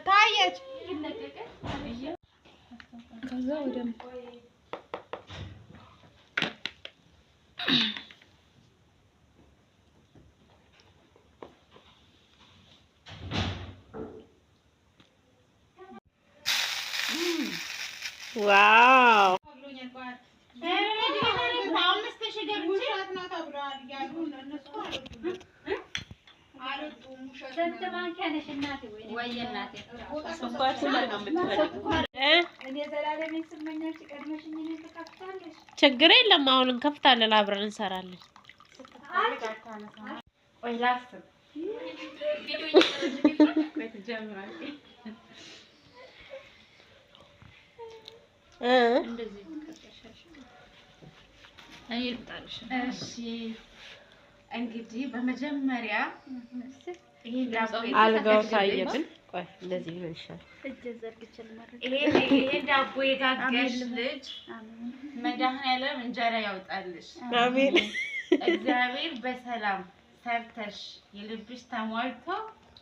ታየች። ከዛ ወደ Wow. ስንት ማንኪያ ነሽ እናቴ? ወይ እናቴ ስኳር ስንት ነው የምትፈልጊው? እኔ ዘላለሜን ስመኛች ቀድመሽኝ እኔን ትከፍታለሽ። ችግር የለም። አሁን እንከፍታለን፣ አብረን እንሰራለን። ቆይ ላስብ። ቆይ ትጀምራለች። እ እኔ ልምጣልሽ። እሺ እንግዲህ በመጀመሪያ ይሄን ዳቦ አልጋው ታየብን። ቆይ እንደዚህ ቢሆን ይሻላል። እጄን ዘርግቼ ልመርቅ። ይሄን ዳቦ የጋገርሽ ልጅ መድኃኒዓለም እንጀራ ያውጣልሽ። አሜን። እግዚአብሔር በሰላም ሰርተሽ የልብሽ ተሟልቶ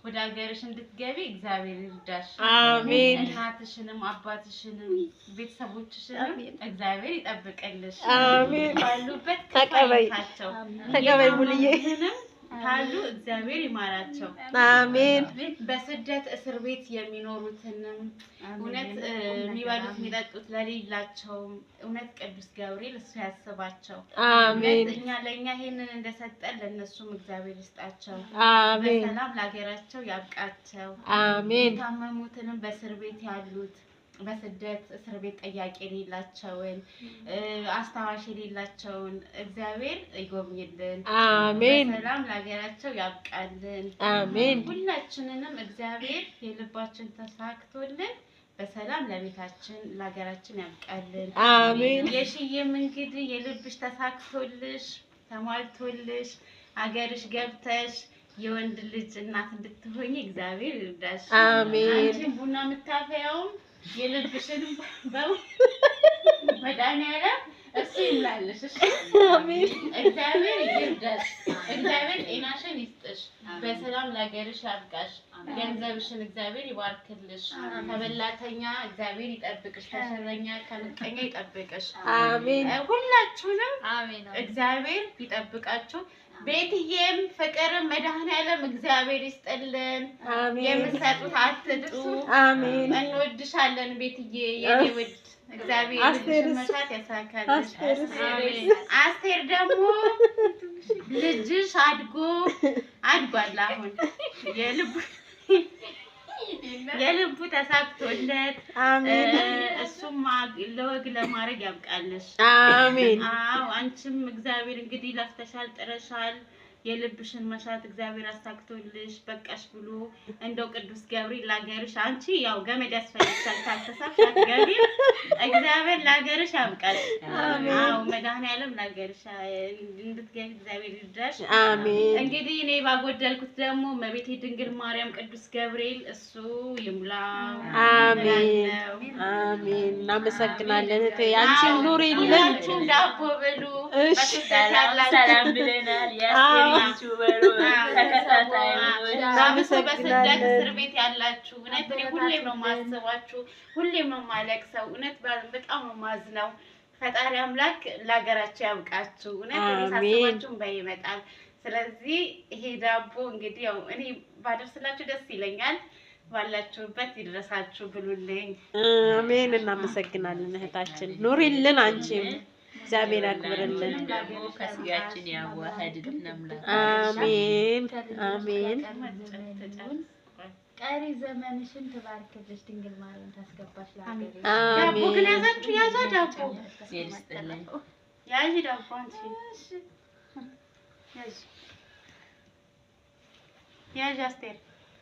ወደ ሀገርሽ እንድትገቢ እግዚአብሔር ይርዳሽ። አሜን። እናትሽንም አባትሽንም ቤተሰቦችሽንም እግዚአብሔር ይጠብቅልሽ። አሜን። ባሉበት ተቀበይ። ክፋይታቸው ተቀበይ ሙሉዬ። የታመሙትንም ካሉ እግዚአብሔር ይማራቸው። አሜን። በስደት እስር ቤት የሚኖሩትንም እውነት የሚበሉት የሚጠጡት ለሌላቸውም እውነት ቅዱስ ገብርኤል እሱ ያስባቸው። አሜን። እውነት እኛ ለእኛ ይሄንን እንደሰጠን ለእነሱም እግዚአብሔር ይስጣቸው። አሜን። በሰላም ለሀገራቸው ያብቃቸው። አሜን። የታመሙትንም በእስር ቤት ያሉት በስደት እስር ቤት ጠያቂ የሌላቸውን አስታዋሽ የሌላቸውን እግዚአብሔር ይጎብኝልን። አሜን። በሰላም ለሀገራቸው ያብቃልን። አሜን። ሁላችንንም እግዚአብሔር የልባችን ተሳክቶልን በሰላም ለቤታችን ለሀገራችን ያብቃልን። አሜን። የሽዬም እንግዲህ የልብሽ ተሳክቶልሽ ተሟልቶልሽ ሀገርሽ ገብተሽ የወንድ ልጅ እናት እንድትሆኝ እግዚአብሔር ይርዳሽ። አሜን። አንቺም ቡና የምታፈያውም የልብሽን መድኃኒዓለም እሱ ይምላልሽ። እሺ? አሜን። እግዚአብሔር ይርዳሽ። እግዚአብሔር ጤናሽን ይስጥሽ። በሰላም ለሀገርሽ ያብቃሽ። ገንዘብሽን እግዚአብሔር ይባርክልሽ። ከበላተኛ እግዚአብሔር ይጠብቅሽ። ከሸረኛ ከምቀኛ ይጠብቅሽ። አሜን። ሁላችሁንም አሜን። እግዚአብሔር ይጠብቃችሁ። ቤትዬም ፍቅርም መድኃኒዓለም እግዚአብሔር ይስጥልን። አሜን። የምትሰጡት አትጡ። አሜን። እንወድሻለን ቤትዬ የኔ ውድ። እግዚአብሔር አስቴርስ? ልጅሽን መሻት ያሳካልሽ። አስቴርስ? አሜን። አስቴር ደግሞ ልጅሽ አድጎ አድጓል። አሁን የልቡ የልቡ ተሳክቶለት አሜን። እሱም ለወግ ለማድረግ ያብቃልሽ። አሜን። አዎ አንቺም እግዚአብሔር እንግዲህ ለፍተሻል፣ ጥረሻል። የልብሽን መሻት እግዚአብሔር አሳክቶልሽ በቃሽ ብሎ እንደው ቅዱስ ገብርኤል ለሀገርሽ አንቺ ያው ገመድ ያስፈልግሻል ካልተሳብሽ አትገቢም። እግዚአብሔር ለሀገርሽ ያብቃሽ። አዎ መድኃኒዓለም ለሀገርሽ እንድትገቢ እግዚአብሔር ይርዳሽ። አሜን። እንግዲህ እኔ ባጎደልኩት ደግሞ እመቤቴ ድንግል ማርያም ቅዱስ ገብርኤል እሱ ይሙላው። አሜን። እላለሁ። አሜን። እናመሰግናለን እህቴ። አንቺም ኑሪልን። ሁላችሁም ዳቦ ብሉ። እሺ። በስደት ያላችሁ ሰላም ብለናል። የአስቴር ዩቲዩበሮች ተከታታዮች አብሶ በስደት እናመሰግናለን። እስር ቤት ያላችሁ እውነት እኔ ሁሌም ነው የማስባችሁ፣ ሁሌም ነው የማለቅሰው። እውነት በጣም ነው የማዝነው። ፈጣሪ አምላክ ለሀገራችሁ ያብቃችሁ። እውነት እኔ አሜን። ሳስባችሁ እንባዬ ይመጣል። ስለዚህ ይሄ ዳቦ እንግዲህ ያው እኔ ባደርስላችሁ ደስ ይለኛል። ባላችሁበት ይድረሳችሁ ብሉልኝ። አሜን። እናመሰግናለን እህታችን። ኑሪልን። አንቺም እግዚአብሔር ያክብርልን። ደግሞ ከስጋችን ያዋህድልን አምላክ። አሜን። አሜን። ቀሪ ዘመንሽን ትባርክልሽ ድንግል ማርያም ታስገባሽ ለሀገርሽ። ዳቦ ግን አሜን። ያዛችሁ ያዛ ዳቦ እግዚአብሔር ይስጥልን። ያዥ ዳቦ አንቺ ያዥ ያዥ አስቴር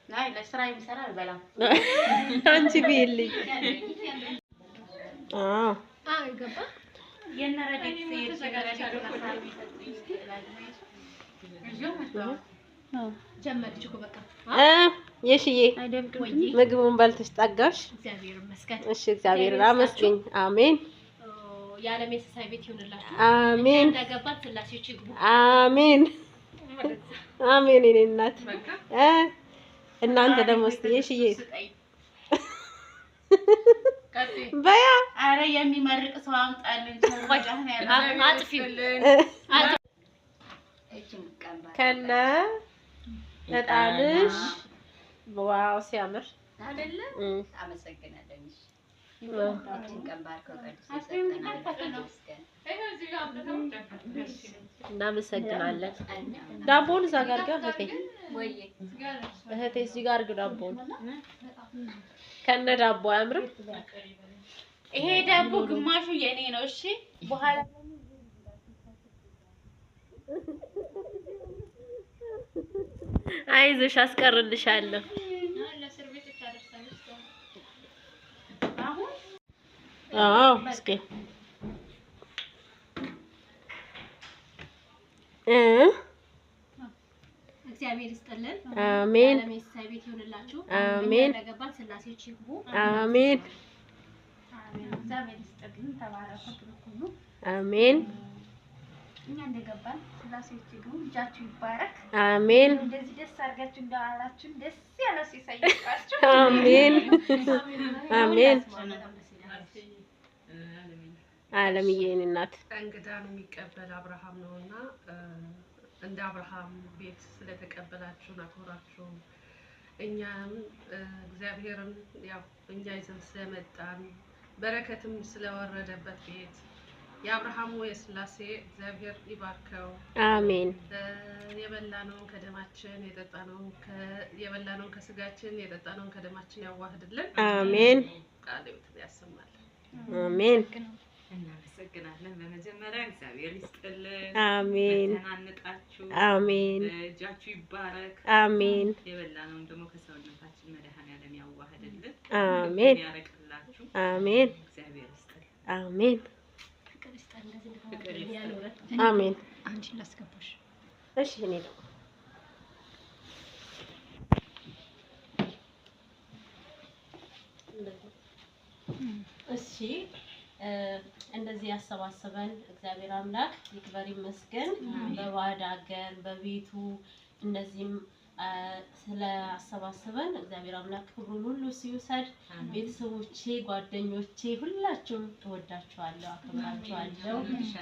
ናይ ለስራ የሚሰራ አልበላም። አንቺ ብይልኝ። አዎ አዎ ገባ። የእነ ረዴት ጀመረች እኮ በቃ። እ የሽዬ ምግቡን በልተሽ ጠጋሽ? እግዚአብሔር ይመስገን። እሺ፣ እግዚአብሔርን አመስግኝ። አሜን። የዓለም የሲሳይ ቤት ይሁንላችሁ። አሜን እንዳገባት ስላሴዎች ይግቡ። አሜን አሜን። የኔ እናት እናንተ ደግሞ እስቲ እሺዬ በያ አረ የሚመርቅ ሰው አምጣልን። አጥፊው ከነ እጣንሽ wow ሲያምር አይደለ? አመሰግናለሁ። እችን ቀን ባርከው ቀድሶ የሰጠን እናመሰግናለን። ዳቦውን እዛ ጋር አድርገው እህቴ፣ እህቴ እዚህ ጋር አድርገው ዳቦውን ከነ ዳቦ አያምርም? ይሄ ዳቦ ግማሹ የኔ ነው። እሺ በኋላ አይዞሽ አስቀርልሻለሁ። አዎ እስኪ እግዚአብሔር ይስጥልን። አሜን የዓለም የሲሳይ ቤት ይሁንላችሁ። አሜን እንዳገባት ስላሴዎች ይግቡ። አሜን እግዚአብሔር ይስጥልን። ተባረኩ፣ ብሩክ ሁኑ። አሜን እኛ እንደገባን ስላሴዎች ይግቡ። እጃችሁ ይባረክ። አሜን እንደዚህ ደስ አድርጋችሁ እንዳዋላችሁ ደስ ያለ ሲሳይ ይስጣችሁ። አሜን አሜን። አለምዬ የእኔ እናት እንግዳን የሚቀበል አብርሃም ነውና እንደ አብርሃም ቤት ስለተቀበላችሁን አክብራችሁ እኛም እግዚአብሔርን ያው እኛ ይዘን ስለመጣን በረከትም ስለወረደበት ቤት የአብርሃሙ የስላሴ እግዚአብሔር ይባርከው። አሜን የበላነውን ከደማችን የጠጣነውን የበላነውን ከስጋችን የጠጣነውን ከደማችን ያዋህድልን። አሜን ቃለ ሕይወትን ያሰማልን። አሜን እናመሰግናለን። በመጀመሪያ እግዚአብሔር ይስጥልን። አሜን ተናንጣችሁ አሜን እጃችሁ ይባረክ። አሜን የበላነውን ደግሞ ከሰውነታችን መድኃኔዓለም ያዋህድልን። አሜን ያረቅላችሁ። አሜን እግዚአብሔር ይስጥልን። አሜን ፍቅር ይስጠን። እንደዚህ ያኖረን። አሜን። አንቺን ላስገባሽ። እሺ እኔ ነው እሺ እንደዚህ ያሰባሰበን እግዚአብሔር አምላክ ይክበር ይመስገን። በባዕድ ሀገር በቤቱ እንደዚህም ስለአሰባሰበን እግዚአብሔር አምላክ ክብሩን ሁሉ ሲውሰድ። ቤተሰቦቼ፣ ጓደኞቼ ሁላችሁም እወዳችኋለሁ፣ አከብራችኋለሁ።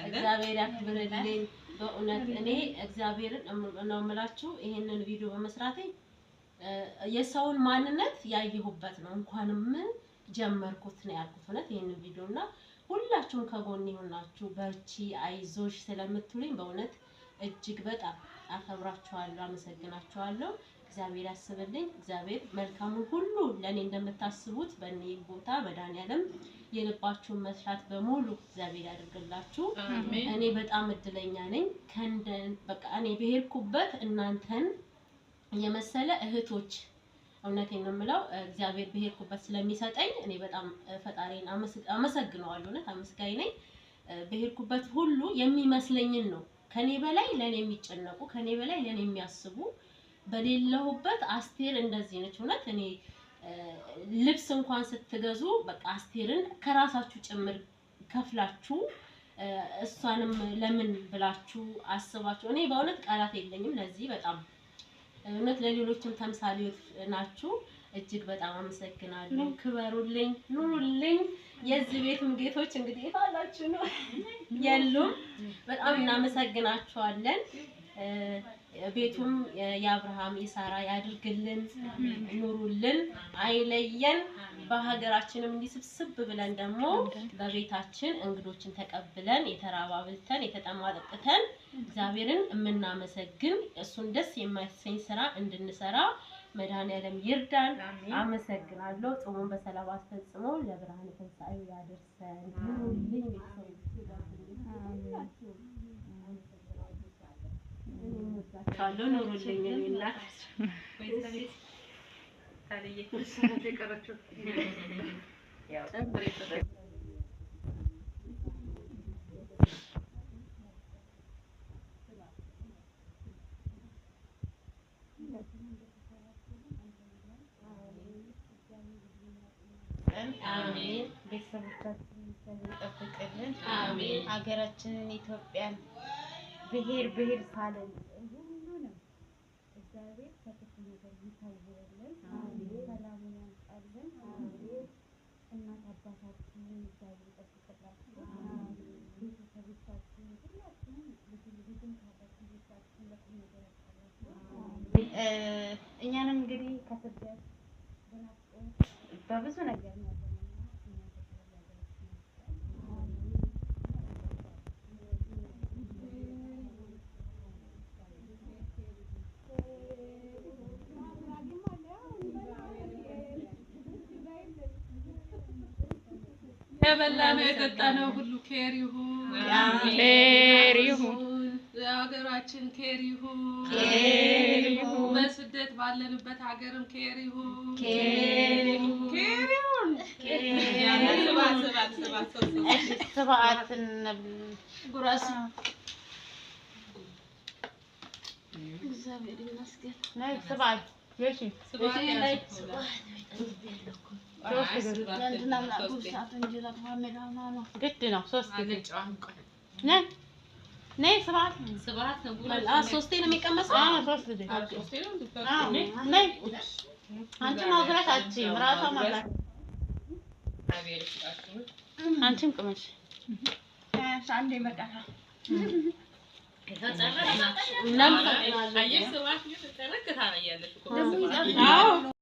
እግዚአብሔር ያክብርልኝ። በእውነት እኔ እግዚአብሔርን ነው የምላችሁ ይሄንን ቪዲዮ በመስራቴ የሰውን ማንነት ያየሁበት ነው። እንኳንም ጀመርኩት ነው ያልኩት። እውነት ይሄንን ቪዲዮ እና ሁላችሁም ከጎኔ ሆናችሁ በርቺ፣ አይዞሽ ስለምትሉኝ በእውነት እጅግ በጣም አከብራችኋለሁ፣ አመሰግናችኋለሁ። እግዚአብሔር ያስብልኝ። እግዚአብሔር መልካሙን ሁሉ ለእኔ እንደምታስቡት በእኔ ቦታ መድኃኒዓለም የልባችሁን መስራት በሙሉ እግዚአብሔር ያደርግላችሁ። እኔ በጣም እድለኛ ነኝ። ከእንደ በቃ እኔ በሄድኩበት እናንተን የመሰለ እህቶች እውነቴን ነው የምለው እግዚአብሔር በሄድኩበት ስለሚሰጠኝ እኔ በጣም ፈጣሪን አመሰግነዋለሁ። እውነት አመስጋኝ ነኝ። በሄድኩበት ሁሉ የሚመስለኝን ነው ከኔ በላይ ለኔ የሚጨነቁ ከኔ በላይ ለኔ የሚያስቡ በሌለሁበት አስቴር እንደዚህ ነች። እውነት እኔ ልብስ እንኳን ስትገዙ በቃ አስቴርን ከራሳችሁ ጭምር ከፍላችሁ እሷንም ለምን ብላችሁ አስባችሁ እኔ በእውነት ቃላት የለኝም ለዚህ በጣም እውነት ለሌሎችም ተምሳሌዎች ናችሁ። እጅግ በጣም አመሰግናለሁ። ክበሩልኝ፣ ኑሩልኝ። የዚህ ቤትም ጌቶች እንግዲህ የት አላችሁ ነው የሉም። በጣም እናመሰግናችኋለን። ቤቱም የአብርሃም የሳራ ያድርግልን፣ ኑሩልን፣ አይለየን። በሀገራችንም እንዲህ ስብስብ ብለን ደግሞ በቤታችን እንግዶችን ተቀብለን የተራበ አብልተን የተጠማ አጠጥተን እግዚአብሔርን የምናመሰግን እሱን ደስ የማያሰኝ ስራ እንድንሰራ መድኃኔዓለም ይርዳን። አመሰግናለሁ። ጾሙን በሰላም አስፈጽሞ ለብርሃነ ትንሣኤው ያደርሰን። ኑሩልኝ ቤተሰቦቼ፣ ጓደኞቼ ሁላችሁም አመሰግናለሁ። ኑሩልኝ የእኔ እናት። የቀረችው አሜን። ቤተሰቦቻችን እግዚአብሔር ይጠብቅልን። አሜን። ሀገራችንን ኢትዮጵያን ብሔር ብሔር ሳለን ሁሉንም እግዚአብሔር ከክፉ ነገር ይሰውርልን፣ ሰላሙን ያምጣልን። እናት አባታችንን እግዚአብሔር ይጠብቅላችሁ። ቤተሰቦቻችሁን ሁላችሁም ልጅ ልጅም ካላችሁ ልጆቻችሁን ለቁም ነገር ያብቃላችሁ። እኛንም እንግዲህ ከስደት በናፍቆት በብዙ ነገር ነው ያለነውና እኛን በሰላም ለሀገራችን ያብቃን። የበላነው የጠጣነው ሁሉ ኬር ይሁን፣ ኬር ይሁን። ሀገራችን ኬር ይሁን፣ ኬር ይሁን። በስደት ባለንበት ሀገርም ኬር ይሁን፣ ኬር ይሁን። ኬር ይሁን። እሺ ስብዓት እንብል። ጉራስ እግዚአብሔር ይመስገን። ነይ ስብዓት የሺ ግድ ነው። ሶስት ጊዜ ነይ ነይ ስብዓት ሶስቴ ነው የሚቀመሰው። አዎ ሶስት ጊዜ አዎ ነይ። አንቺ ማጉራት አትችይም፣ ራሷ መብላት። አንቺም ቅመሽ። አንዴ ይበቃታል። እናመሰግናለን። አዎ።